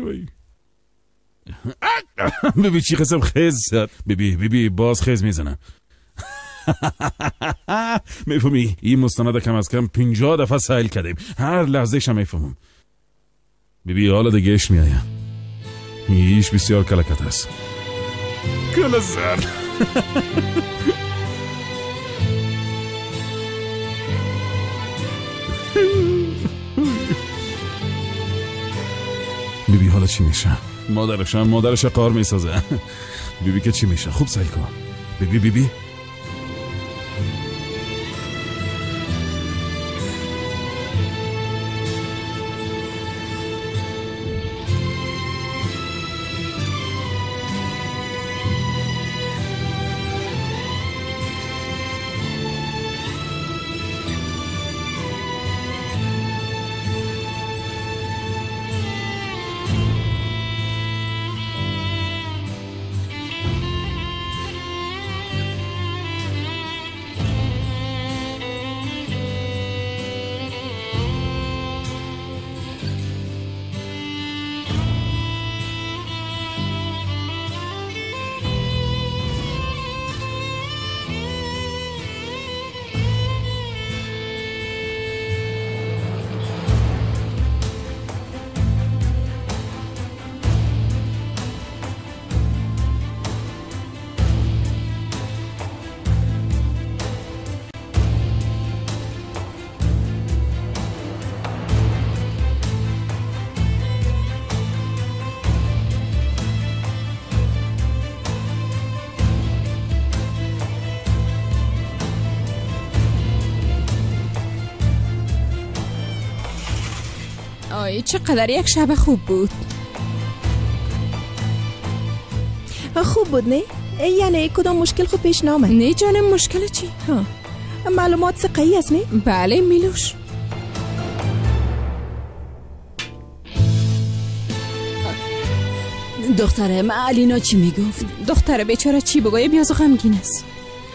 وای. ببین چی قسم خز زد. ببی باز خز میزنه. میفهمی این مستند کم از کم 50 دفعه سیل کردیم، هر لحظه شم میفهمم. ببی حالا دیگه اش میآیم. ایش بسیار کلکت است. کل زرد. بیبی حالا چی میشه؟ مادرش قار میسازه. بیبی که چی میشه؟ خوب سیل کن. بیبی چقدر یک شب خوب بود. خوب بود نه؟ یعنی کدام مشکل خود پیش نامد؟ نه جانم، مشکل چی؟ ها. معلومات ثقه‌ای است نه؟ بله میلوش. دخترم علینا چی میگفت؟ دختر بیچاره چی بگویه، بیاز غمگین است.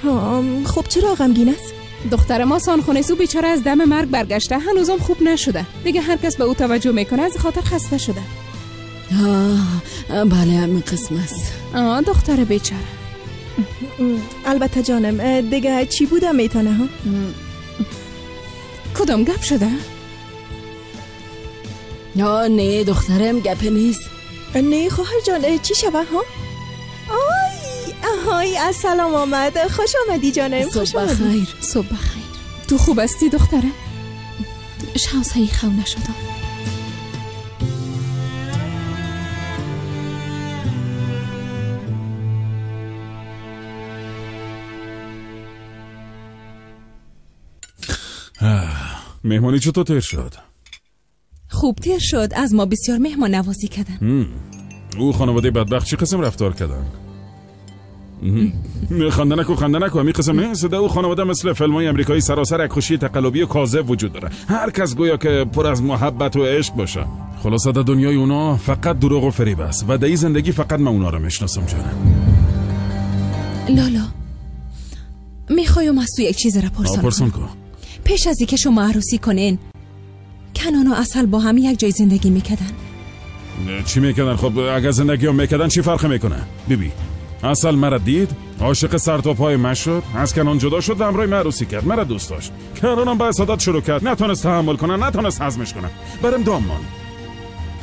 ها خب چرا غمگین است؟ دختر ما سانخونه سو بیچاره از دم مرگ برگشته، هنوزم خوب نشده. دیگه هر کس به او توجه میکنه، از خاطر خسته شده. بله همین قسم است. دختر بیچاره. البته جانم دیگه چی بوده میتونه ها؟ کدام گپ شده؟ نه دخترم گپ نیست. نه خواهر جان چی شوه ها؟ آی از سلام آمد. خوش آمدی جانم. صبح بخیر. صبح بخیر. تو خوب هستی دخترم؟ شب صحیح خو نشدم. مهمانی چطور تیر شد؟ خوب تیر شد. از ما بسیار مهمان نوازی کردن. او خانواده بدبخت چی قسم رفتار کردن؟ خنده نکو. همین قسم نیست. در او خانواده مثل فیلم‌های امریکایی سراسر یک خوشی تقلبی و کاذب وجود داره. هر کس گویا که پر از محبت و عشق باشه. خلاصه در دنیای اونا فقط دروغ و فریب است و در این زندگی فقط من اونا رو میشناسم جانم. لالا میخوایم از تو یک چیز را پرسان کن. پیش از اینکه شما عروسی کنین، کنان و عسل با هم یک جای زندگی میکردن. چی میکردن؟ خب اگر زندگی هم میکردن چی فرق میکنه؟ بیبی عسل مرا دید، عاشق سر تا پای من شد، از کنان جدا شد و همراه من عروسی کرد. مرا دوست داشت. کنانم به حسادت شروع کرد، نتونست تحمل کنه، نتونست هضمش کنه. برم دامان.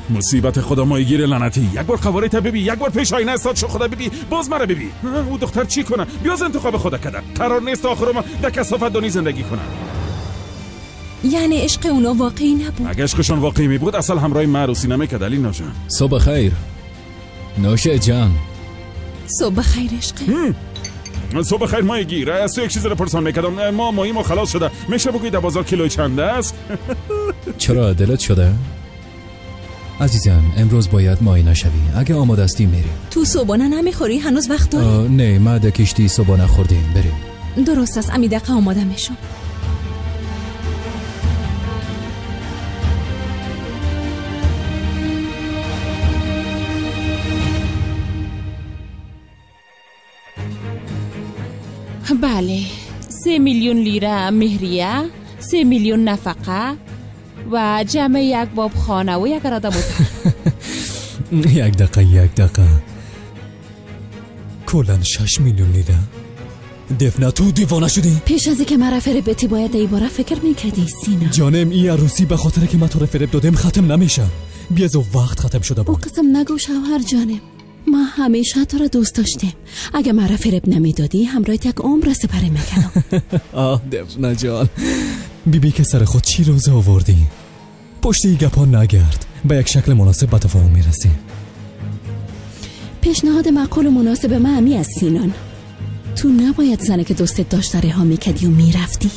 مصیبت خدا مایگیر لعنتی. یک بار قواره تا ببی، یک بار پیش آینه استاد شو خدا ببی، باز مرا ببی. او دختر چی کنه؟ بیاز انتخاب خدا کردن. قرار نیست آخر ما در کثافت دانی زندگی کنه. یعنی عشق اونا واقعی نبود. اگه عشقشون واقعی می بود اصلا همراه من عروسی نمیکرد. علی جان صبح خیر. نوشه جان صبح خیر عشقی. صبح خیر مایه گیر. از تو یک چیز رو پرسان میکردم. ما ماهی ما خلاص شده. میشه بگویی در بازار کیلوی چنده است؟ چرا دلت شده؟ عزیزم امروز باید ماهی نشوی. اگه آماده هستی میریم. تو صبحانه نمیخوری؟ هنوز وقت داری؟ نه ما در کشتی صبحانه خوردیم. بریم. درست است. امی دقیقه آماده میشم. بله 3 میلیون لیره مهریه، 3 میلیون نفقه و جمع یک باب خانه و یک عراده موتر. Як дақиқа, як дақиқа. کلا 6 میلیون لیره. دفنه تو دیوانه شدی؟ پیش از اینکه مرا فریب بدی باید ای باره فکر میکردی سینا. جانم این عروسی به خاطر که من تو رو فریب دادم ختم نمیشه. بیا از وقت ختم شده بود. او قسم نگو شوهر جانم، ما همیشه تو را دوست داشتیم. اگه مرا فریب نمیدادی همراهت یک عمر سپری میکردم. آه دفنه جان، بیبی که سر خود چی روزه آوردی؟ پشت این گپا نگرد، به یک شکل مناسب به تفاهم میرسی. پیشنهاد معقول و مناسب من همی از سینان. تو نباید زنه که دوستت داشت رها میکردی و میرفتی.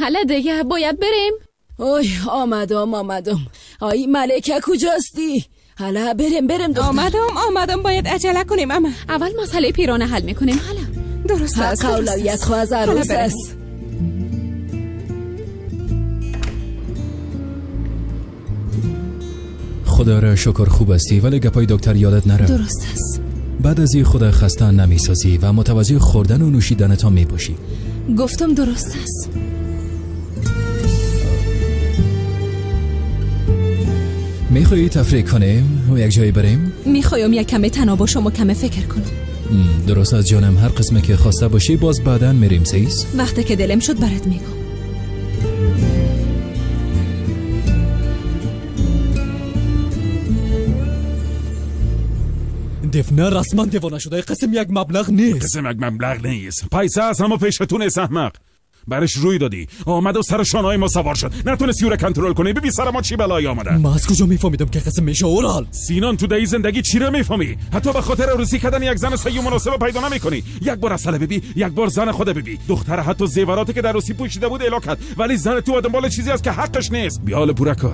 حالا دیگه باید بریم. اوی آمدم آمدم. آی ملکه کجاستی؟ حالا بریم بریم دختر. آمدم باید عجله کنیم. اما اول مسئله پیرانه حل میکنیم. حالا درست است. حق اولویت خو از عروس است. خدا را شکر خوب هستی، ولی گپای دکتر یادت نره. درست است. بعد از این خدا خسته نمیسازی و متوجه خوردن و نوشیدنت هم میباشی. گفتم درست است. میخوایی تفریح کنیم و یک جایی بریم؟ میخوایم یک کمی تنها باشم و کمی فکر کنم. درست از جانم، هر قسمه که خواسته باشی باز بعدا میریم. سیس وقتی که دلم شد برات میگم. دفنه رسما دیوانه شده. قسم یک مبلغ نیست. قسم یک مبلغ نیست. پیسه از همه پیشتون احمق. برش روی دادی، آمد و سر شانه‌های ما سوار شد. نتونستی او را کنترل کنی. ببین سر ما چی بلایی آمده. ما از کجا میفهمیدم که قسم میشه اورال؟ سینان تو دهی زندگی چی را میفهمی؟ حتی به خاطر عروسی کردن یک زن سیو مناسب پیدا نمیکنی. یک بار اصل ببی، یک بار زن خود ببی. دختر حتی زیوراتی که در عروسی پوشیده بود اعلا کرد، ولی زن تو دنبال چیزی است که حقش نیست. بیال پورکا.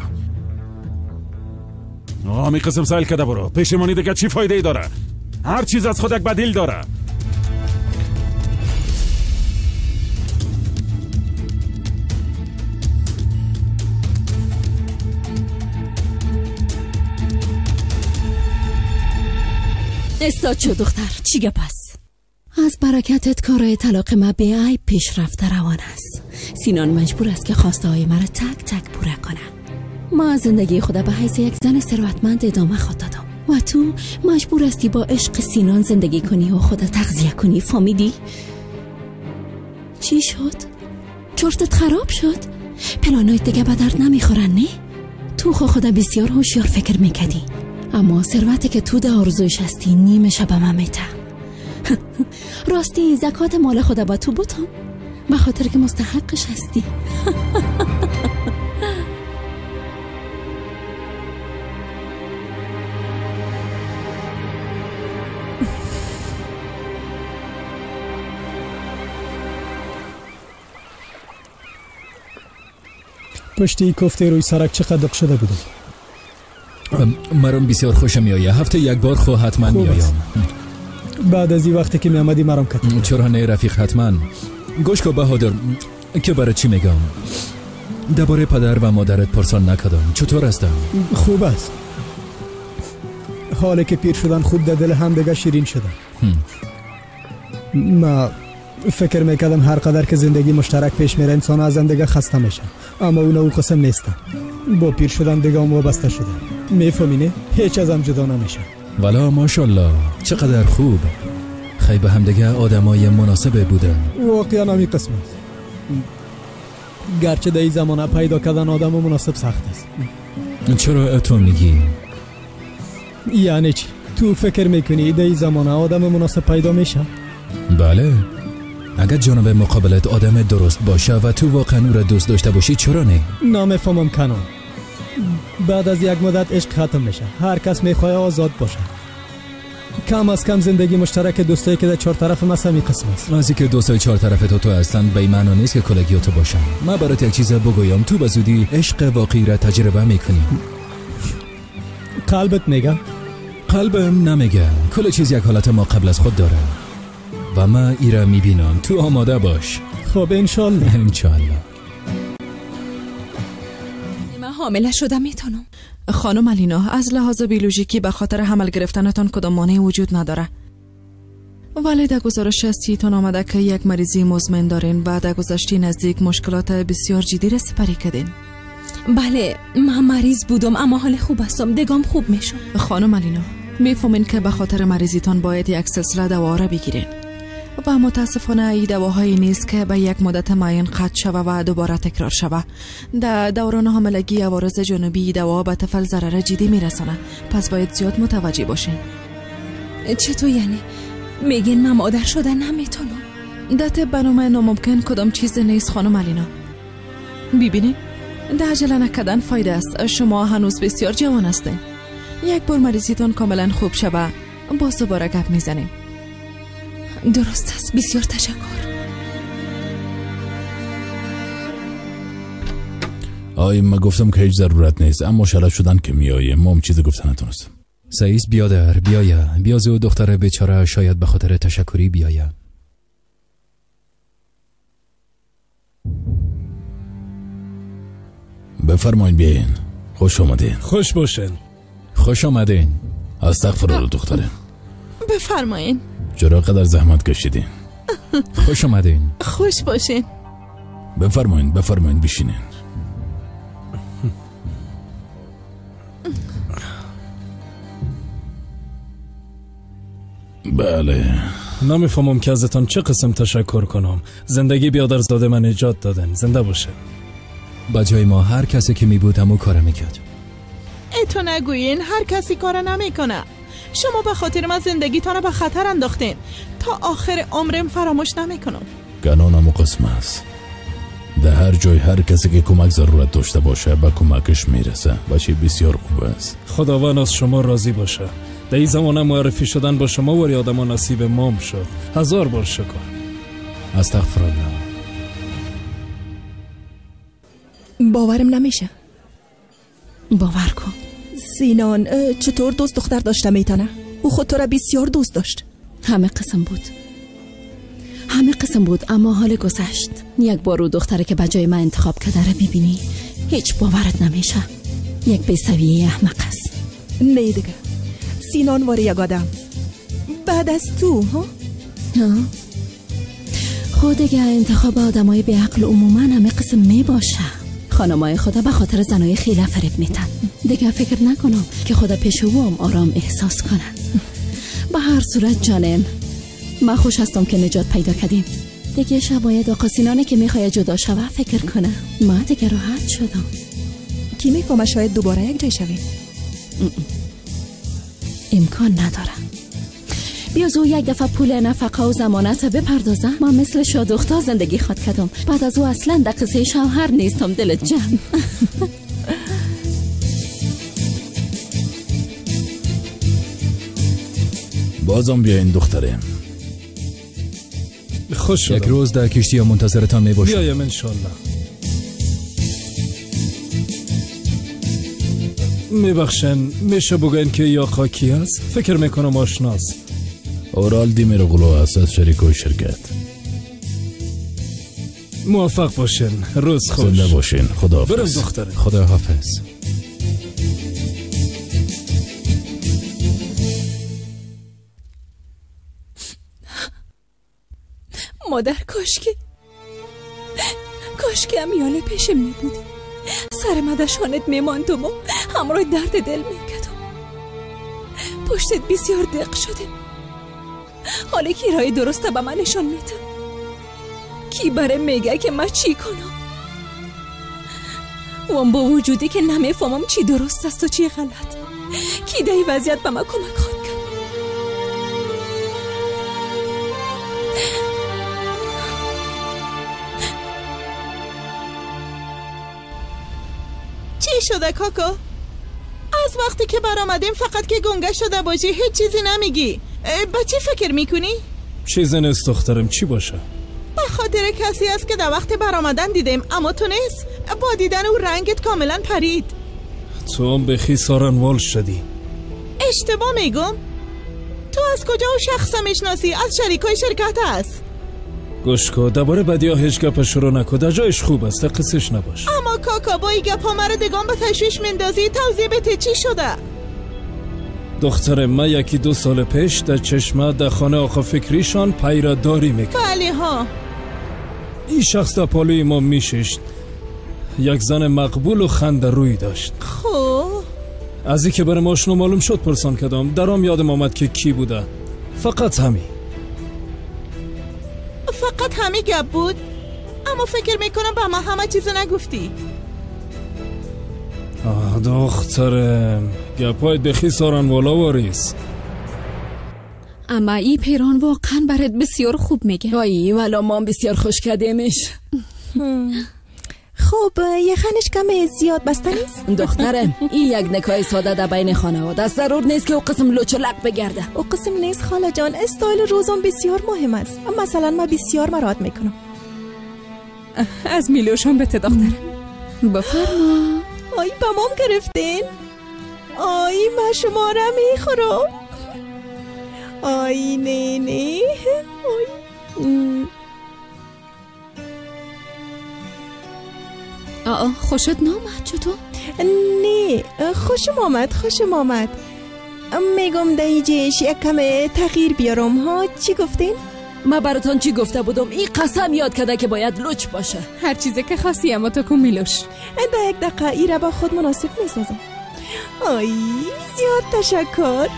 آمی قسم سایل کده برو. پشیمانی دیگه چی فایده ای داره؟ هر چیز از خود یک بدیل داره. استاد شو دختر، چی گپ است؟ از برکتت کارای طلاق ما به عیب پیش رفته روان است. سینان مجبور است که خواسته های مرا تک تک پوره کنه. ما از زندگی خود به حیث یک زن ثروتمند ادامه خود دادم و تو مجبور هستی با عشق سینان زندگی کنی و خود تغذیه کنی. فهمیدی؟ چی شد؟ چرتت خراب شد؟ پلانای دیگه به درد نمیخورن نه؟ تو خود بسیار هوشیار فکر میکردی، اما ثروتی که تو در آرزویش هستی نیمه شب من میته. راستی زکات مال خود با تو بودم به خاطر که مستحقش هستی. پشتی کوفته روی سرک چقدر شده بودم. مرام بسیار خوشم میآید. هفته یک بار خو حتما میآیم. بعد از این وقتی که میآمدی مرام کت. چرا نه رفیق، حتما. گوش کن بهادر، که برای چی میگم؟ درباره پدر و مادرت پرسان نکردم. چطور هستم؟ خوب است. حالا که پیر شدن خوب در دل هم دیگه شیرین شدن. ما فکر میکردم هر قدر که زندگی مشترک پیش میره انسان از زندگی خسته میشه، اما اونا او قسم نیستن. با پیر شدن دیگه هم وابسته شده. میفهمی نه؟ هیچ ازم جدا نمیشه. والا ماشاءالله چقدر خوب. خیلی به هم دیگه آدمای مناسب بودن. واقعا همین قسم است. گرچه در این زمانه پیدا کردن آدم مناسب سخت است. چرا تو میگی؟ یعنی چی؟ تو فکر میکنی در این زمانه آدم مناسب پیدا میشه؟ بله، اگر جانب مقابلت آدم درست باشه و تو واقعا او را دوست داشته باشی چرا نه؟ نمیفهمم کنون. بعد از یک مدت عشق ختم میشه. هر کس میخواد آزاد باشه. کم از کم زندگی مشترک دوستایی که در چهار طرف ما همین قسم است. از اینکه دوستای چهار طرف تو هستند به این معنا نیست که کلگی تو باشن. من برات یک چیز بگویم، تو به زودی عشق واقعی را تجربه میکنی. قلبت میگه؟ قلبم نمیگه. کل چیز یک حالت ما قبل از خود داره و من ایرا میبینم. تو آماده باش. خب انشالله. انشالله. من حامله شدم میتونم. خانم علینا، از لحاظ بیولوژیکی به خاطر حمل گرفتنتان کدام مانع وجود نداره، ولی در گزارش سیتون آمده که یک مریضی مزمن دارین و در گذشته نزدیک مشکلات بسیار جدی را سپری کردین. بله من مریض بودم اما حال خوب هستم، دگام خوب میشم. خانم علینا، میفهمین که به خاطر مریضیتان باید یک سلسله دوا را بگیرین و متاسفانه این دواهایی نیست که به یک مدت معین قطع شوه و دوباره تکرار شوه. در دوران حاملگی عوارض جانبی دوا به طفل ضرر جدی میرسانه، پس باید زیاد متوجه باشین. چطور یعنی؟ میگین من مادر شدن نمیتونم؟ در طب به نام ناممکن کدام چیز نیست خانم علینا. ببینید، در عجله نکردن فایده است. شما هنوز بسیار جوان هستین. یک بار مریضیتان کاملا خوب شوه باز دوباره گپ میزنیم. درست است، بسیار تشکر. آی من گفتم که هیچ ضرورت نیست، اما شلف شدن که میایه ما هم چیز گفتن نتونستم. سعیس بیادر بیایه، بیاز و دختر بیچاره شاید به خاطر تشکری بیایه. بفرمایین بیاین. خوش آمدین. خوش باشین. خوش آمدین. استغفرالله دختره. بفرمایین. چرا قدر زحمت کشیدین؟ خوش آمدین. خوش باشین. بفرمایین بفرمایین بشینین. بله. نمیفهمم که ازتان چه قسم تشکر کنم. زندگی بیادرزاده من نجات دادن. زنده باشه. با جای ما هر کسی که می بود همو کار میکرد. ای تو نگویین هر کسی کار نمیکنه. شما به خاطر من زندگیتان رو به خطر انداختین. تا آخر عمرم فراموش نمیکنم. قانون قسم است. در هر جای هر کسی که کمک ضرورت داشته باشه به کمکش میرسه و چی بسیار خوب است. خداوند از شما راضی باشه. در این زمانه معرفی شدن با شما وری آدم نصیب مام شد. هزار بار شکر. استغفرالله. باورم نمیشه. باور کن. سینان چطور دوست دختر داشته میتونه؟ او خود تو را بسیار دوست داشت. همه قسم بود، همه قسم بود، اما حال گذشت. یک بار او دختره که به جای من انتخاب کرده را میبینی هیچ باورت نمیشه. یک بی‌سویه احمق است. نه دیگه، سینان واره یک آدم بعد از تو ها؟ خود دیگه انتخاب آدمای بیعقل عموما همه قسم میباشه. خانمای خدا به خاطر زنای خیلی فریب میتن. دیگه فکر نکنم که خدا پیش او هم آرام احساس کنه. به هر صورت جانم، من خوش هستم که نجات پیدا کردیم. دیگه شب باید آقا سینانه که میخواد جدا شوه فکر کنه. من دیگه راحت شدم. کی میفهمه شاید دوباره یک جای شویم. امکان نداره. بیا زو یک دفعه پول نفقه و ضمانت بپردازم. ما مثل شادختا زندگی خواد کردم. بعد از او اصلا در قصه شوهر نیستم. دلت جمع. بازم بیا این دختره. خوش شدم. یک روز در کشتی منتظرتان می باشم. بیایم انشالله. میبخشن میشه بگوین که یا خاکی است؟ فکر میکنم آشناست. اورال دیمیرغلو است از شریک شرکت. موفق باشین. روز خوش. زنده باشین. خدا برم حافظ. دختره. خدا حافظ. مادر کاش که امیانه پیشم نبودی. سر مدشانت میماندم و همراه درد دل میکدم. پشتت بسیار دق شده. حالا کی رای درسته به من نشان میده؟ کی بره میگه که من چی کنم؟ وام با وجودی که نمیفهمم چی درست است و چی غلط، کی در این وضعیت به من کمک خواهد کرد؟ چی شده کاکا؟ از وقتی که برآمدیم فقط که گنگه شده باشی هیچ چیزی نمیگی. به چی فکر میکنی؟ چیزی نیست دخترم. چی باشه؟ به خاطر کسی است که در وقت برآمدن دیدیم، اما تو نیست. با دیدن او رنگت کاملا پرید. تو هم به خیسارن وال شدی. اشتباه میگم؟ تو از کجا او شخص میشناسی؟ از شریکای شرکت است. گوش کو، دوباره بدیا هیچ گپ شروع نکو، در جایش خوب است، قصهش نباش. اما کاکا با این گپ ها مرا دگان به تشویش مندازی. توضیح بده چی شده؟ دختر ما 1-2 سال پیش در چشمه در خانه آقا فکریشان پیراداری میکرد. بله ها. این شخص در پالوی ما میششت. یک زن مقبول و خنده روی داشت. خب از اینکه برای ما آشنا معلوم شد پرسان کردم، درام یادم آمد که کی بوده. فقط همین. فقط همین گپ بود؟ اما فکر میکنم به ما همه چیز نگفتی. آه دخترم، گپای بخی سارن والا واریس. اما ای پیران واقعا برات بسیار خوب میگه. آی والا ما بسیار خوش کردیمش. خب یخنش کم زیاد بسته نیست؟ دخترم این یک نکای ساده در بین خانواده است، ضرور نیست که او قسم لچ لق بگرده. او قسم نیست خاله جان، استایل روزم بسیار مهم است. مثلا من بسیار مراد میکنم. از میلوشم به دخترم. بفرما. آی به مام گرفتین. آی من شما را میخورم. آی نه نه. آی آه خوشت نامد چطور؟ نه خوشم آمد، خوشم آمد. میگم دیجیش یک کم تغییر بیارم ها. چی گفتین؟ ما براتون چی گفته بودم؟ این قسم یاد کرده که باید لچ باشه. هر چیزی که خواستی اما تو کن میلوش. در یک دقیقه ای را با خود مناسب میسازم. آی زیاد تشکر.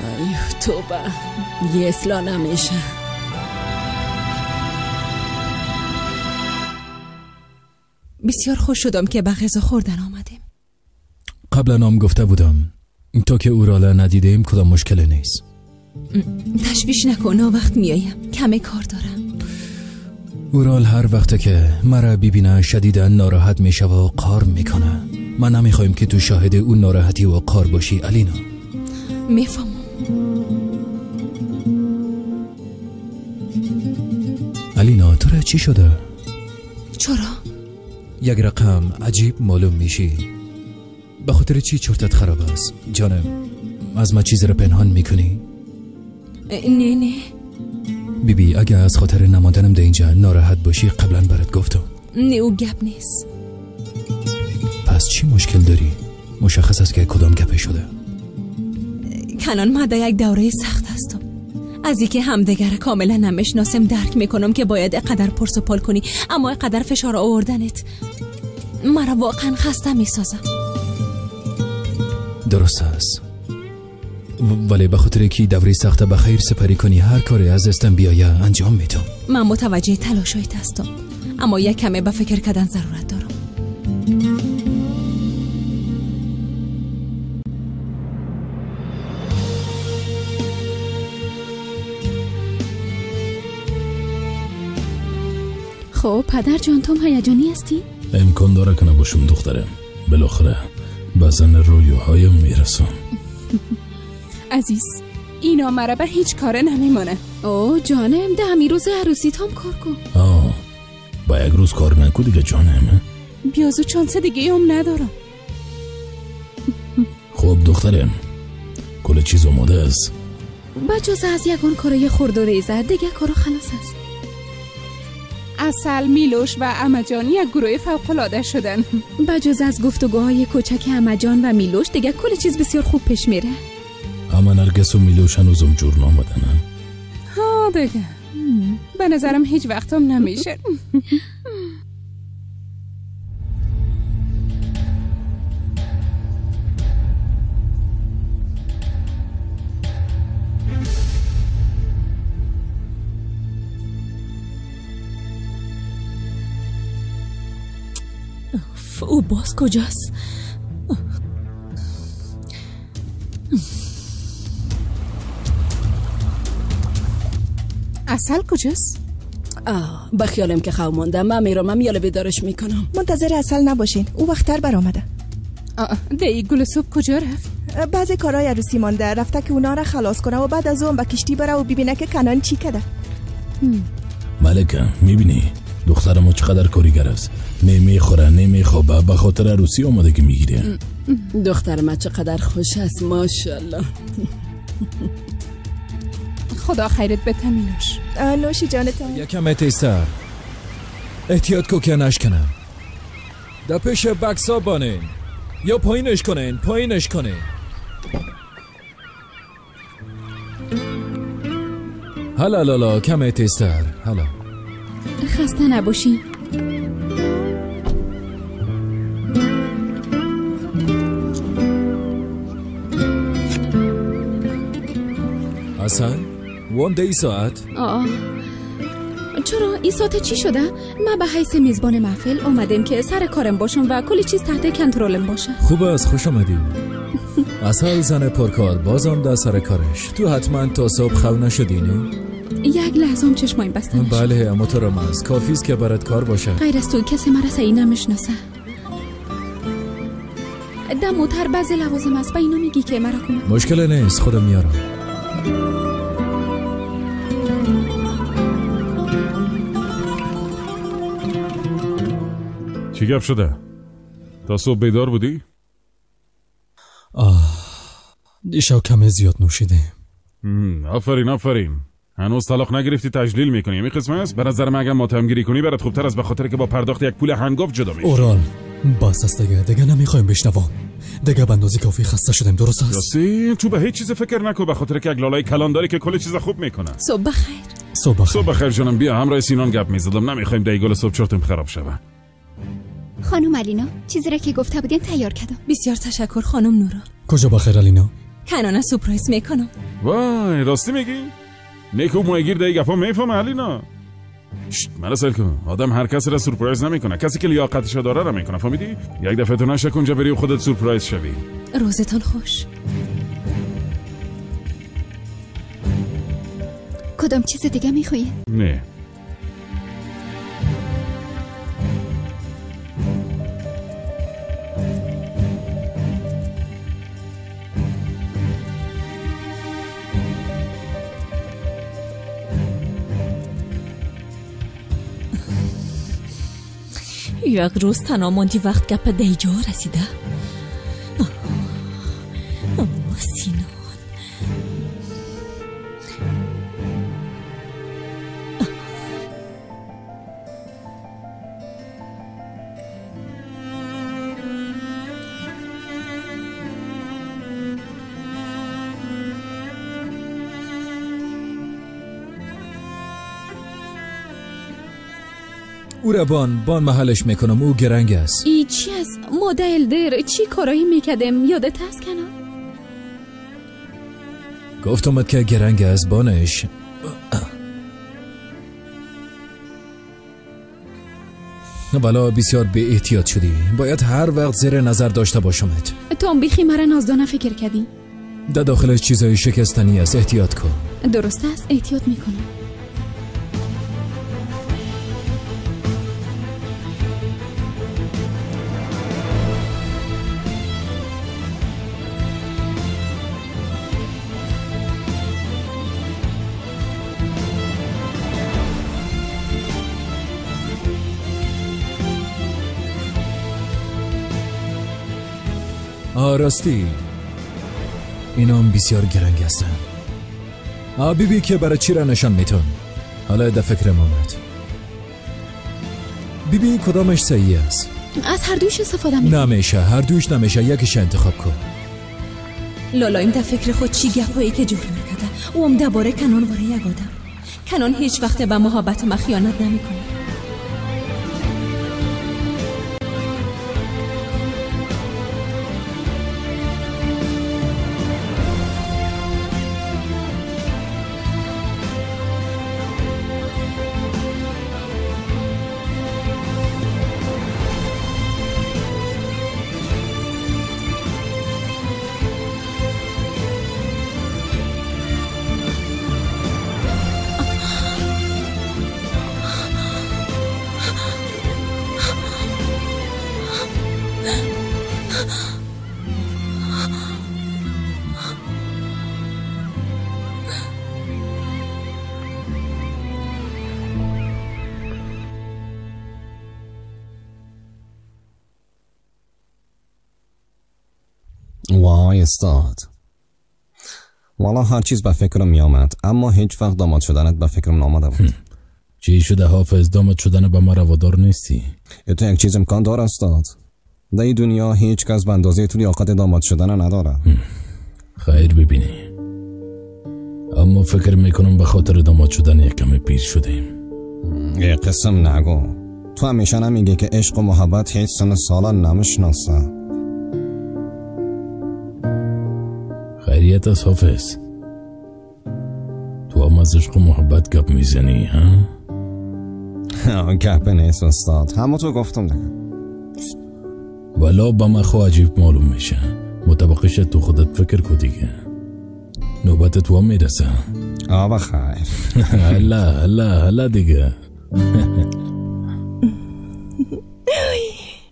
آی توبه، یه اصلا نمیشه. بسیار خوش شدم که به غذا خوردن آمدیم. قبلا هم گفته بودم تا که او را ندیدیم کدام مشکل نیست. تشویش نکن، وقت میایم، کمی کار دارم. اورال هر وقت که مرا ببینه شدیدا ناراحت میشه و قار میکنه. من نمیخوایم که تو شاهد اون ناراحتی و قار باشی الینا. میفهمم. الینا تو را چی شده؟ چرا؟ یک رقم عجیب معلوم میشی. به خاطر چی چرتت خراب است؟ جانم از ما چیزی را پنهان میکنی؟ نه نه بیبی بی، اگه از خاطر نماندنم در اینجا ناراحت باشی قبلا برات گفتم. نه او گپ نیست. پس چی مشکل داری؟ مشخص است که کدام گپه شده. کنان ما در یک دوره سخت هستم. از اینکه همدیگر کاملا نمیشناسم درک میکنم که باید اقدر پرس و پال کنی، اما اقدر فشار آوردنت مرا واقعا خسته میسازم. درست است، ولی به خاطر که دوره سخت به خیر سپری کنی هر کاری از دستم بیایه انجام میدم. من متوجه تلاشایت هستم، اما یک کمی به فکر کردن ضرورت دارم. خب پدر جان تو هیجانی هستی؟ امکان داره که نباشم دخترم، بالاخره به زن رویاهایم میرسم. عزیز اینا مرا به هیچ کاره نمیمانه. او جانم ده همی روز عروسیت هم کار کن. آه با یک روز کار نکو دیگه جانم. بیازو چانس دیگه هم ندارم. خب دخترم کل چیز آماده است. بجز از یگان کارای خرد و ریزه دیگه کارا خلاص است. عسل، میلوش و عمه‌جان یک گروه فوق‌العاده شدن. بجز از گفتگوهای کوچک عمه‌جان و میلوش دیگه کل چیز بسیار خوب پیش میره. اما نرگس و میلوش هنوزم جور نامدن. ها دیگه به نظرم هیچ وقتم نمیشه. او باز کجاست؟ عسل کجاست؟ آه به خیالم که خواب مانده. من میرم، من میاله بیدارش میکنم. منتظر عسل نباشین، او وقتر برآمده. دی گل صبح کجا رفت؟ بعضی کارهای عروسی مانده، رفته که اونا را خلاص کنه و بعد از اون به کشتی بره و ببینه که کنان چی کده. ملکه میبینی دختر ما چقدر کاریگر است. نه میخوره نه میخوابه، به خاطر عروسی آمادگی میگیره. دختر ما چقدر خوش است، ماشاءالله. خدا خیرت بده مینوش. نوشی جانتان. یکم تیزتر. احتیاط کو که نشکنه. در پیش بکسا بانین یا پایینش کنین، پایینش کنین. هلا لالا، کم تیزتر. هلا. خسته نباشی. اصلا وان دی ساعت؟ آه چرا این ساعت چی شده؟ من به حیث میزبان محفل اومدم که سر کارم باشم و کلی چیز تحت کنترلم باشه. خوب است، خوش آمدی. اصل زن پرکار بازم در سر کارش. تو حتما تا صبح خو نشدی نه؟ یک لحظه هم چشمایم بسته نشد. بله اما تو رمز کافی است که برات کار باشه. غیر از تو کسی مرا صحیح نمیشناسه. دم و تر بعضی لوازم است، به اینا میگی که مرا کمک. مشکل نیست، خودم میارم. چی گپ شده؟ تا صبح بیدار بودی؟ آه دیشب کمی زیاد نوشیدیم. آفرین آفرین. هنوز طلاق نگرفتی تجلیل میکنی. این قسمت است. به نظر من اگر ماتمگیری کنی برات خوبتر است، به خاطر که با پرداخت یک پول هنگفت جدا میشی. اورال بس است دیگه نمیخوایم بشنوم. دیگه به اندازه کافی خسته شدیم، درست است؟ راستی تو به هیچ چیز فکر نکن، به خاطر که یک لالای کلان داری که کل چیز خوب میکنه. صبح بخیر. صبح بخیر. صبح بخیر جانم. بیا همراه سینان گپ میزدم، نمیخوایم دیگه صبح چرتم خراب شوه. خانم علینا چیزی را که گفته بودین تیار کردم. بسیار تشکر خانم نورا. کجا بخیر علینا؟ کنانه سورپرایز میکنم. وای راستی میگی؟ نیکو مویگیر دیگه گپا میفهمه علینا. مرا سیل کن، آدم هر کسی را سورپرایز نمیکنه، کسی که لیاقتش داره را میکنه، فهمیدی؟ یک دفعه تو نشه کنجا بری و خودت سورپرایز شوی. روزتان خوش. کدام چیز دیگه میخوایی؟ نه. یک روز تنها ماندی وقت گپ دیجا رسیده. آه سینان. او را بان محلش میکنم، او گرنگ است. ای چی از مدل در چی کارایی میکردم یادت هست کنم؟ گفتمت که گرنگ است بانش. والا بسیار بی احتیاط شدی، باید هر وقت زیر نظر داشته باشمت. تو هم بیخی مرا نازدانه فکر کردی؟ در داخلش چیزای شکستنی است، احتیاط کن. درست است، احتیاط میکنم. راستی اینام بسیار گرنگ هستن. بیبی که برای چی را نشان میتون؟ حالا در فکرم آمد. بیبی کدامش صحیح است؟ از هر دویش استفاده میکنم. نمیشه، هر دویش نمیشه، یکیش انتخاب کن. لالایم در فکر خود چی گپایی که جور میکرده. او هم درباره کنان واره یک آدم. کنان هیچ وقت به محبت ما خیانت نمیکنه. وای استاد، والا هر چیز به فکرم می آمد، اما هیچ وقت داماد شدنت به فکرم نامده بود. چی شده حافظ؟ داماد شدن به ما روادار نیستی؟ تو یک چیز امکان داره استاد، در این دنیا هیچ کس به اندازه تو لیاقت داماد شدن نداره. خیر ببینی، اما فکر میکنم به خاطر داماد شدن یک کمی پیر شدیم. یه قسم نگو، تو همیشه نمیگی که عشق و محبت هیچ سن سالا نمیشناسه. خیریت از حافظ، تو هم از عشق و محبت گپ میزنی ها؟ گپ نیست استاد، همه تو گفتم دیگه. ولا با من خو عجیب معلوم میشه. مطابقش تو خودت فکر کو دیگه، نوبت تو هم میرسه. آه بخیر. هلا هلا هلا دیگه.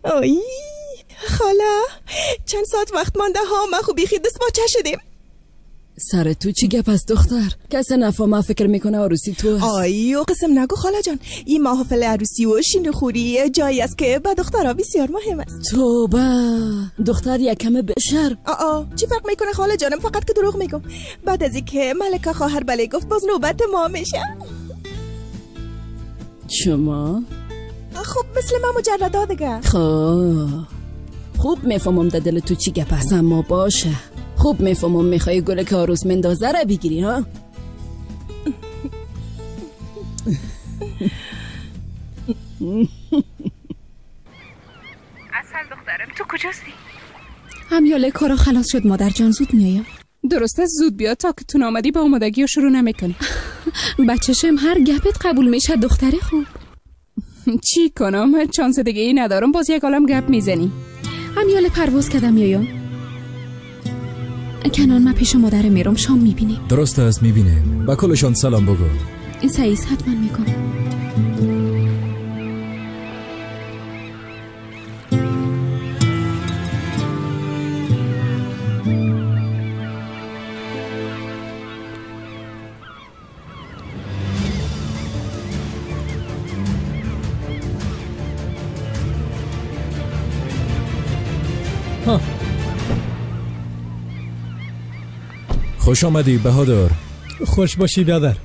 آی خاله، چند ساعت وقت مانده ها، ما خو بیخی دست باچه شدیم. سر تو چی گپ است دختر؟ کسی نفهمه فکر میکنه عروسی تو است. آی او قسم نگو خاله جان، این محافل عروسی و شیرخوری جایی است که به دخترها بسیار مهم است. توبه دختر یکم بشر. آ چی فرق میکنه خاله جانم، فقط که دروغ میگم. بعد از اینکه ملکه خواهر بله گفت باز نوبت ما میشه. شما؟ خب مثل ما مجردا دیگه. خب خوب میفهمم در دل تو چی گپ است، اما باشه خوب میفهمم میخوای گل که عروس مندازه را بگیری ها. اصل دخترم تو کجاستی؟ همیاله کارا خلاص شد مادر جان، زود میایم. درسته زود بیا، تا که تو آمدی با آمادگی رو شروع نمیکنی. بچه‌شم هر گپت قبول میشه دختر خوب. چی کنم، چانس دیگه ای ندارم، باز یک عالم گپ میزنی. همیاله پرواز کردم میایم. کنان من پیش مادر میرم، شام میبینیم. درست است میبینیم، با کلشان سلام بگو. این سعیز حتما میکنم. خوش آمدی بهادر. خوش باشی بیادر.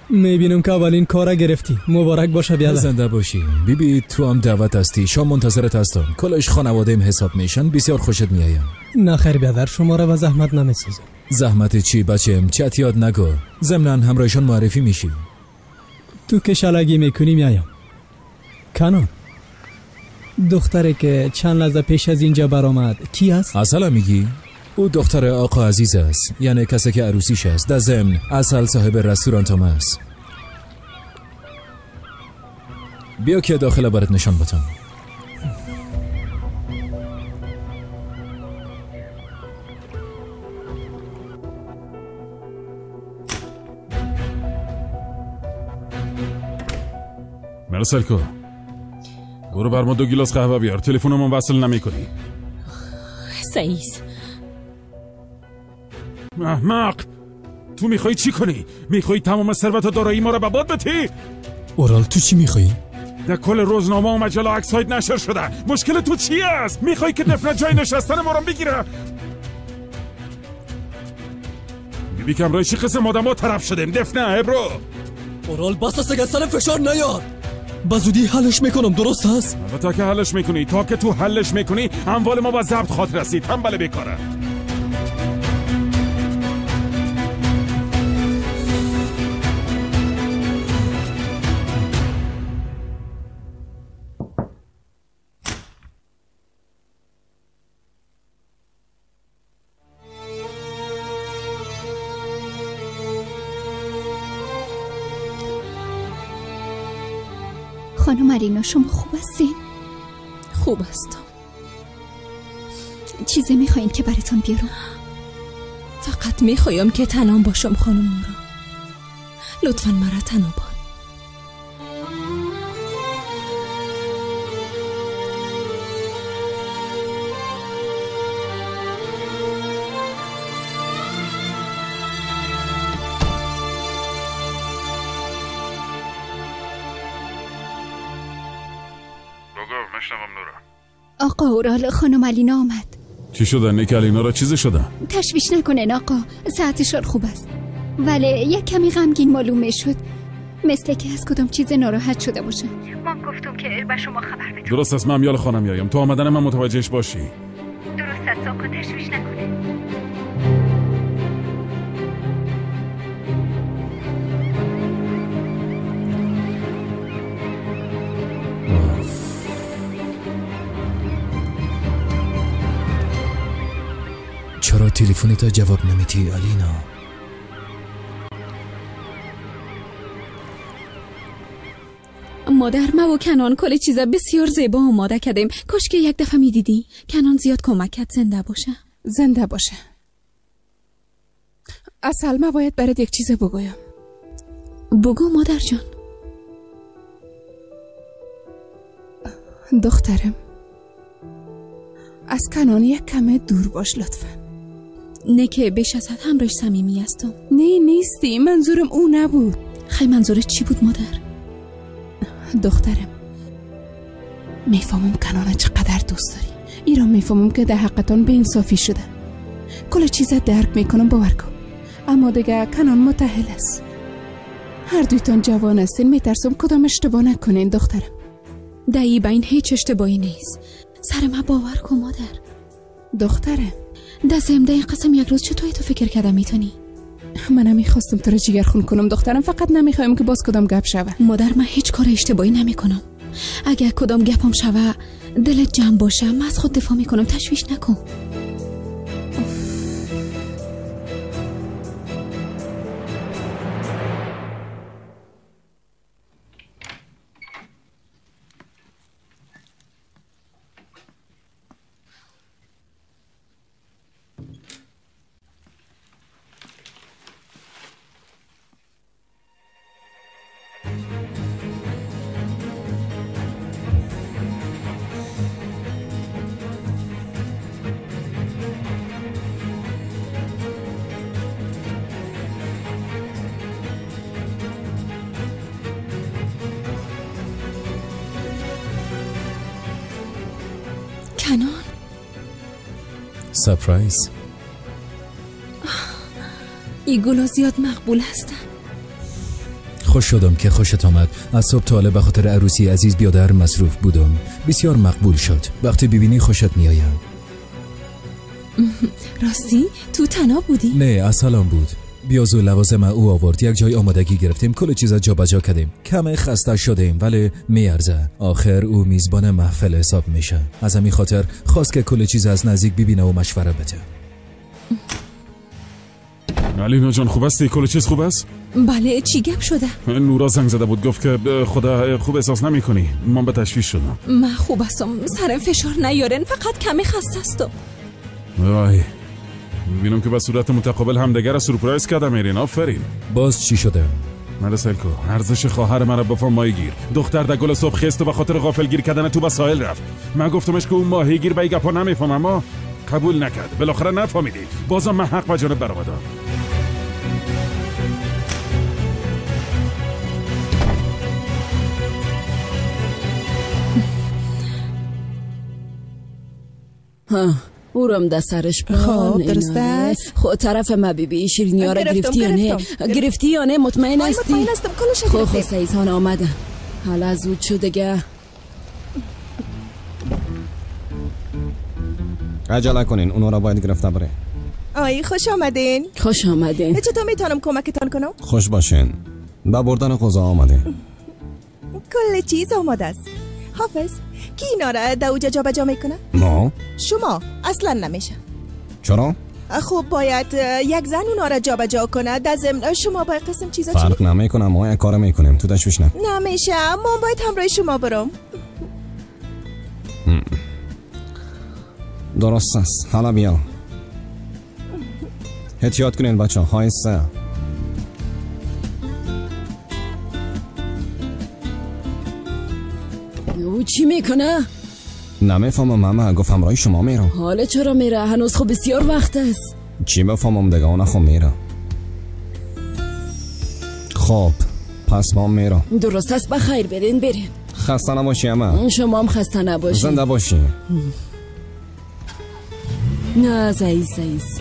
میبینم که اولین کار گرفتی، مبارک باشه بیادر. زنده باشی بیبی بی، تو هم دعوت هستی، شام منتظرت هستم. کلش خانواده‌ام حساب میشن، بسیار خوشت میایم. نه خیر بیادر، شما را به زحمت نمیسازم. زحمت چی بچم، چت یاد نگو، ضمناً همراهشان معرفی میشی. تو که شلگی میکنی میایم. کنان دختره که چند لحظه پیش از اینجا برآمد کی است؟ اصلا میگی؟ او دختر آقا عزیز است، یعنی کسی که عروسیش است. در ضمن اصل صاحب رستوران تام است. بیا که داخل برات نشان بدم. مرسلکو برو بر ما 2 گیلاس قهوه بیار، تلفنمون وصل نمی‌کنی. سعیز احمق، تو میخوای چی کنی؟ میخوای تمام ثروت و دارایی ما را به باد بدی؟ اورال تو چی میخوای؟ در کل روزنامه و مجله عکس‌هایت نشر شده. مشکل تو چی است؟ میخوای که دفنه جای نشستن ما را بگیره؟ بیبی کمرای چی قسم آدم ها طرف شدیم؟ دفنه ابرو. اورال بس است دیگه، سر فشار نیار. به زودی حلش میکنم، درست هست؟ تا که حلش میکنی، تا که تو حلش میکنی اموال ما با ضبط خاطر رسید. تنبل بیکاره. خانم ارینا شما خوب هستین؟ خوب هستم. چیزی میخواین که براتون بیارم؟ فقط میخوایم که تنها باشم خانم نورا. لطفا مرا تنها بان. آقا اورال، خانم علینا آمد. چی شده؟ نیک علینا را چیزی شده؟ تشویش نکنین آقا، صحتشان خوب است، ولی یک کمی غمگین معلوم شد، مثل که از کدام چیز ناراحت شده باشه. من گفتم که به شما خبر بدم. درست است، من یال خانم میایم. تو آمدن من متوجهش باشی. درست است آقا، تشویش نکنه. چرا تلفنت جواب نمیدی علینا؟ مادر، ما و کنان کل چیزا بسیار زیبا آماده کردیم. کاش که یک دفعه میدیدی. کنان زیاد کمک کرد. زنده باشه. زنده باشه. اصل ما باید برات یک چیز بگویم. بگو مادر جان. دخترم، از کنان یک کمه دور باش لطفا. نه که بیش از حد همراهش صمیمی هستم. نه نیستی، منظورم او نبود. خیلی منظورت چی بود مادر؟ دخترم، میفهمم کنانه چقدر دوست داری. ایران میفهمم که در حقتان به انصافی شده. کل چیز درک میکنم، باور کن. اما دیگه کنان متأهل است. هر دویتان جوان هستین، میترسم کدام اشتباه نکنین دخترم. دایی با این هیچ اشتباهی نیست. سر من باور کن مادر. دخترم، دستم ده این قسم یک روز چطوری تو فکر کرده میتونی؟ من نمیخواستم تو را جگر خون کنم دخترم، فقط نمیخوایم که باز کدام گپ شوه. مادر، من هیچ کار اشتباهی نمیکنم. اگر کدام گپم شوه دلت جمع باشه، من از خود دفاع میکنم، تشویش نکن. کنان، سپرایز. این گلا زیاد مقبول هستن. خوش شدم که خوشت آمد. از صبح تا حالا به خاطر عروسی عزیز بیادر مصروف بودم. بسیار مقبول شد. وقتی ببینی خوشت میآید. راستی تو تنها بودی؟ نه، اصلا بود. بیاز و لوازم او آورد. یک جای آمادگی گرفتیم، کل چیزا جابجا کردیم. کم خسته شدیم ولی میارزه. آخر او میزبان محفل حساب میشه. از همین خاطر خواست که کل چیز از نزدیک ببینه و مشوره بده. علینا جان خوب هستی؟ کل چیز خوب است؟ بله، چی گپ شده؟ نورا زنگ زده بود، گفت که خدا خوب احساس نمی‌کنی. من به تشویش شدم. من خوب هستم، سرم فشار نیارن، فقط کمی خسته هستم. وای، می‌بینم که به صورت متقابل همدیگر را سورپرایز کرده میرین. آفرین. باز چی شده؟ مرسلکو، ارزش خواهر مرا بفهم ماهیگیر. دختر در گل صبح خست و به خاطر غافلگیر کردن تو به ساحل رفت. من گفتمش که اون ماهیگیر به این گپا نمیفهمم، اما قبول نکرد. بالاخره نفهمیدی. بازم من حق به جانب برآمدم. ها، اورم در سرش خب درست است. خب طرف ما بیبی شیرینی ها را گرفتی یا نه؟ گرفتی یا نه؟ مطمئن هستی؟ مطمئن هستم، کلش گرفتم. خب سعیدان آمده. حالا زود شو دیگه. عجله کنین، اونا را باید گرفته بره. آی خوش آمدین. خوش آمدین. چطور میتونم کمکتان کنم؟ خوش باشین. به بردن غذا آمده. کل چیز آماده است. حافظ، کی اینا را در اوجا جابجا میکنه؟ ما؟ شما اصلا نمیشه. چرا؟ خب باید یک زن اونا را جابجا کنه. در ضمن شما باید قسم چیزا فرق نمیکنه، ما یک کار میکنیم، تو تشویش نکن. نمیشه، ما باید همراه شما برم. درست است، حالا بیا. احتیاط کنین بچه ها. سه. او چی میکنه؟ نمیفهمم ماما، گفت همراه شما میرم. حالا چرا میره؟ هنوز خب بسیار وقت است. چی بفهمم دیگه، اون خب میره. خب پس ما میرم. درست است، بخیر برین برین. خسته نباشی اما. شما هم خسته نباشی. زنده باشی. نه زعیز زعیز،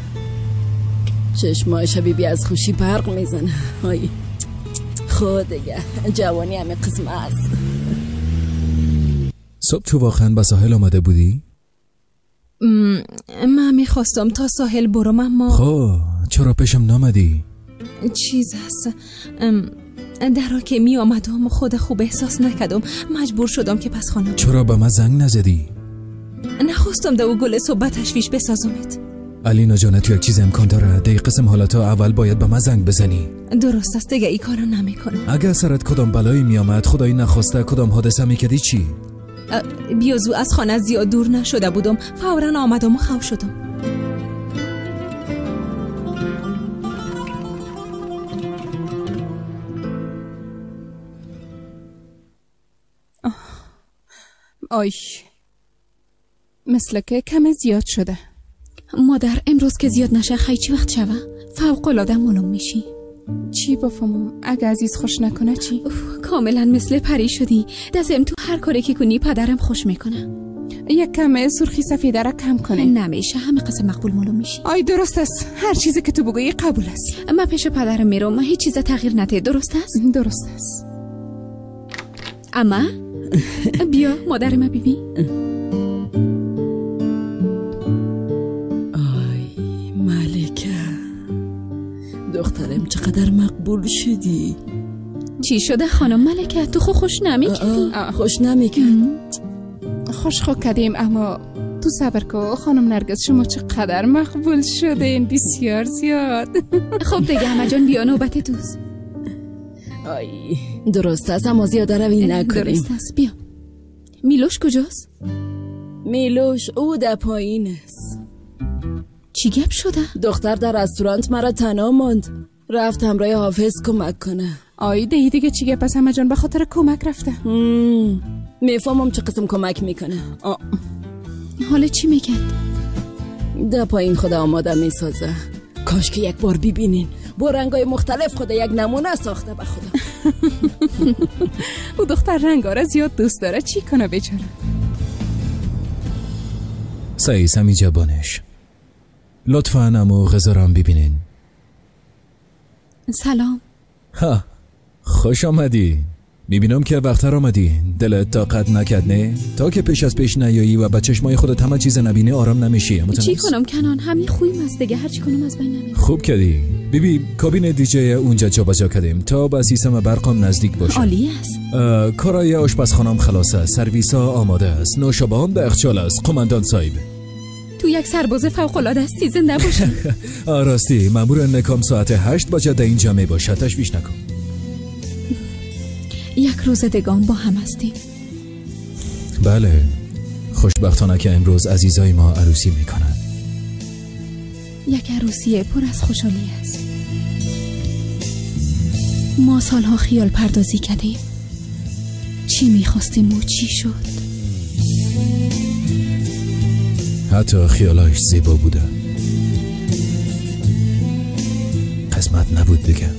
چشمای شبیبی از خوشی برق میزنه. آی خود دیگه جوانی همه قسم است. صبح تو واقعا به ساحل آمده بودی؟ من میخواستم تا ساحل برم اما خب چرا پیشم نامدی؟ چیز هست در که می آمدم خود خوب احساس نکردم، مجبور شدم که پس خانه. چرا به من زنگ نزدی؟ نخواستم دو گل صبح تشویش بسازمت. علینا جان تو یک چیز امکان داره، دی قسم حالتا اول باید به من زنگ بزنی. درست است دیگه ای کارو نمیکنم. اگه سرت کدام بلایی می آمد، خدایی نخواسته کدام حادثه میکردی چی؟ بیازو از خانه زیاد دور نشده بودم، فورا آمدم و خو شدم. آی مثل که کم زیاد شده. مادر امروز که زیاد نشه خیلی چی وقت شوه؟ فوق العاده معلوم میشی. چی بفهمم؟ اگه عزیز خوش نکنه چی؟ کاملا مثل پری شدی. دستم تو هر کاری که کنی پدرم خوش میکنه. یک کم سرخی سفیده را کم کنه. نمیشه، همه قسم مقبول معلوم میشی. آی درست است، هر چیزی که تو بگویی قبول است. من پیش پدرم میرم، هیچ چیز تغییر نده. درست است؟ درست است. اما بیا مادر ما ببین. آی ملکه دخترم چقدر مقبول شدی. چی شده خانم ملکه؟ تو خو خوش نمیکردی. خوش نمیکرد. خوش خو کردیم اما تو صبر کو خانم نرگس، شما چقدر مقبول شدین، بسیار زیاد. خب دیگه همه جان بیا نوبت توست. آی درست است اما زیاده روی نکنیم. درست است بیا. میلوش کجاست؟ میلوش او در پایین است. چی گپ شده؟ دختر در رستورانت مرا تنها ماند، رفت همراه حافظ کمک کنه. آی دیگه چی گپ است همه جان؟ به خاطر کمک رفته. میفهمم چه قسم کمک میکنه. حالا چی میکرد؟ در پایین خدا آماده میسازه. کاش که یک بار ببینین، با رنگای مختلف خدا یک نمونه ساخته به خدا. او دختر رنگاره زیاد دوست داره، چی کنه بیچاره؟ سعی همی جبانش. لطفاً امو غذا را هم ببینین. سلام. ها خوش آمدی. میبینم که وقتر آمدی. دلت طاقت نکرد نه؟ تا که پیش از پیش نیایی و با چشمای خودت همه چیز نبینی آرام نمیشی. چی کنم کنان؟ همین خویم است دیگه، هر چی کنم از بین نمیره. خوب کردی بیبی. کابین دیجی اونجا جابجا کردیم تا به سیستم برقم نزدیک باشه. عالی است. کارای آشپزخانه‌ام خلاص است، سرویس‌ها آماده است، نوشابه‌ام در یخچال است. قماندان صاحب تو یک سرباز فوق العاده هستی، زنده باشی. راستی مامور نکام ساعت 8 بجه در اینجا می باشد، تشویش نکن. یک روز دگان با هم هستیم. بله خوشبختانه که امروز عزیزای ما عروسی میکنن. یک عروسی پر از خوشحالی است. ما سالها خیال پردازی کردیم، چی میخواستیم و چی شد. حتی خیالایش زیبا بوده، قسمت نبود دیگه.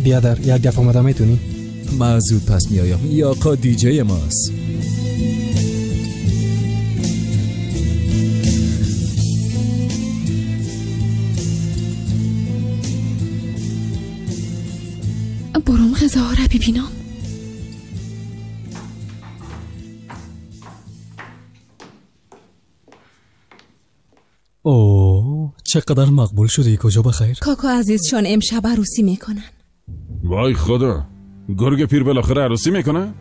بیادر یک دفعه آمده میتونی؟ من زود پس میایم. یا آقا دیجی ماست. برم غذا را ببینم. اوه چقدر مقبول شدی. کجا بخیر؟ کاکا عزیزشان امشب عروسی میکنن. وای خدا، گرگ پیر بالاخره عروسی میکنه؟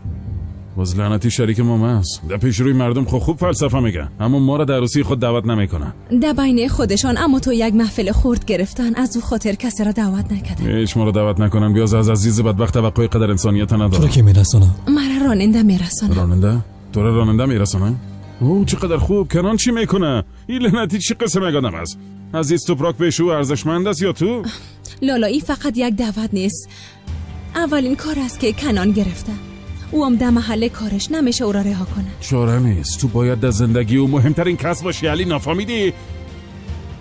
باز لعنتی شریک ما هست. در پیش روی مردم خوب فلسفه میگن، اما ما را در عروسی خود دعوت نمیکنن. در بین خودشان اما تو یک محفل خرد گرفتن، از او خاطر کسی را دعوت نکردن. هیچ ما را دعوت نکنن. بیاز از عزیز بدبخت توقع قدر انسانیت ندارم. تو را کی میرسونه؟ مرا راننده میرسونه. راننده؟ تو را راننده میرسونه؟ او چقدر خوب. کنان چی میکنه؟ این لعنتی چی قسم آدم است؟ عزیز توپراک پیش او ارزشمند است یا تو؟ لالایی فقط یک دعوت نیست، اولین کار است که کنان گرفته. او هم در محل کارش نمیشه او را رها کنه. چاره نیست، تو باید در زندگی او مهمترین کس باشی علی، نفهمیدی؟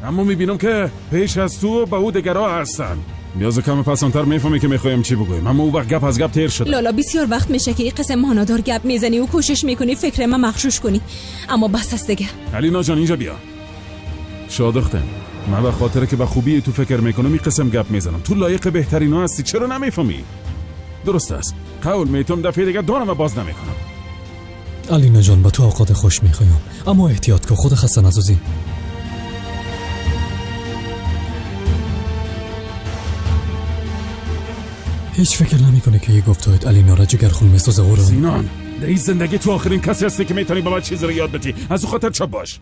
اما میبینم که پیش از تو با او دگرها هستن. بیازو کم پسانتر میفهمی که میخوایم چی بگویم، اما او وقت گپ از گپ تیر شده. لالا بسیار وقت میشه که این قسم مانادار گپ میزنی و کوشش میکنی فکر من مغشوش کنی، اما بس است دیگه. علینا جان اینجا بیا. شادختم من به خاطر که به خوبی تو فکر میکنم این قسم گپ میزنم. تو لایق بهترینا هستی، چرا نمیفهمی؟ درست است، قول میتم دفعه دیگه دانم باز نمیکنم. علینا جان با تو اوقات خوش میخوایم، اما احتیاط کن، خود خسته نسازی. هیچ فکر نمیکنه که یه گفتهایت علینا را جگرخون میسازه او را. سینان در این زندگی تو آخرین کسی هستی که میتونی با من چیزی رو یاد بدی، از او خاطر چپ باش.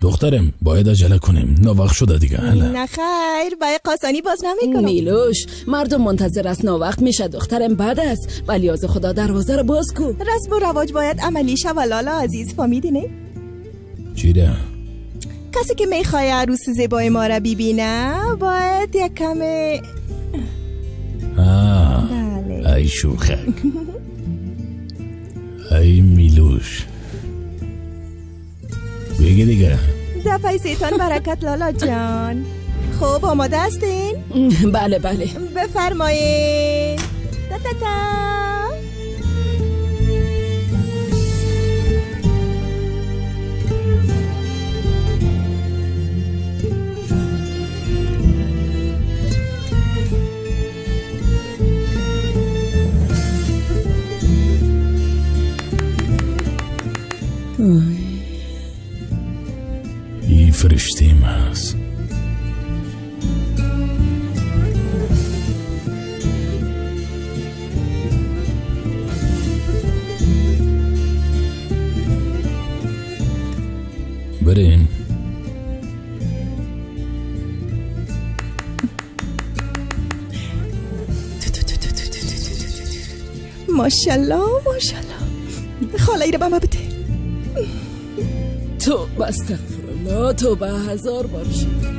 دخترم باید عجله کنیم، ناوقت شده دیگه. هلا نه خیر، باید قاسانی باز نمیکنم. میلوش مردم منتظر است، ناوقت میشه دخترم، بعد است. ولی از خدا دروازه رو باز کو. رسم و رواج باید عملی شوه لالا عزیز، فهمیدی نه؟ چیره؟ کسی که میخوای عروس زیبای ما را ببینه باید یک کم بله. ای شوخک، ای میلوش، بگی دیگه. ده پیسیتان برکت لالا جان. خب آماده هستین؟ بله بله بفرمایید. تا تا تا. ای فرشته محض. برین. ماشاءالله ماشاءالله، خاله ای رو به ما بده. توبه استغفرالله، توبه هزار بار شد.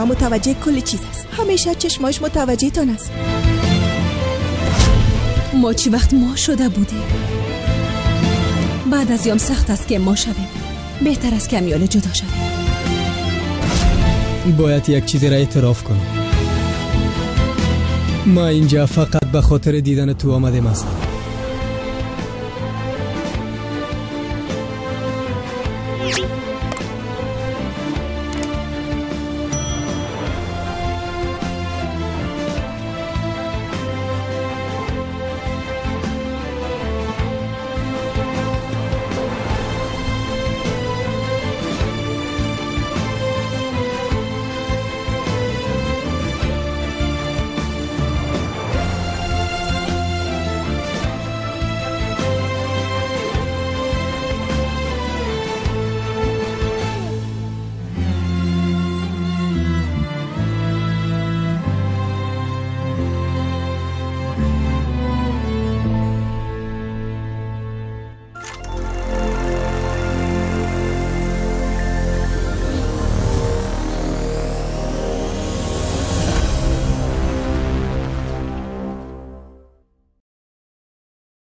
متوجه کل چیز است، همیشه چشماش متوجه تان است. ما چی وقت ما شده بودیم، بعد از یام سخت است که ما شویم، بهتر است که امیال جدا شویم. باید یک چیزی را اعتراف کنم، ما اینجا فقط به خاطر دیدن تو آمدیم است.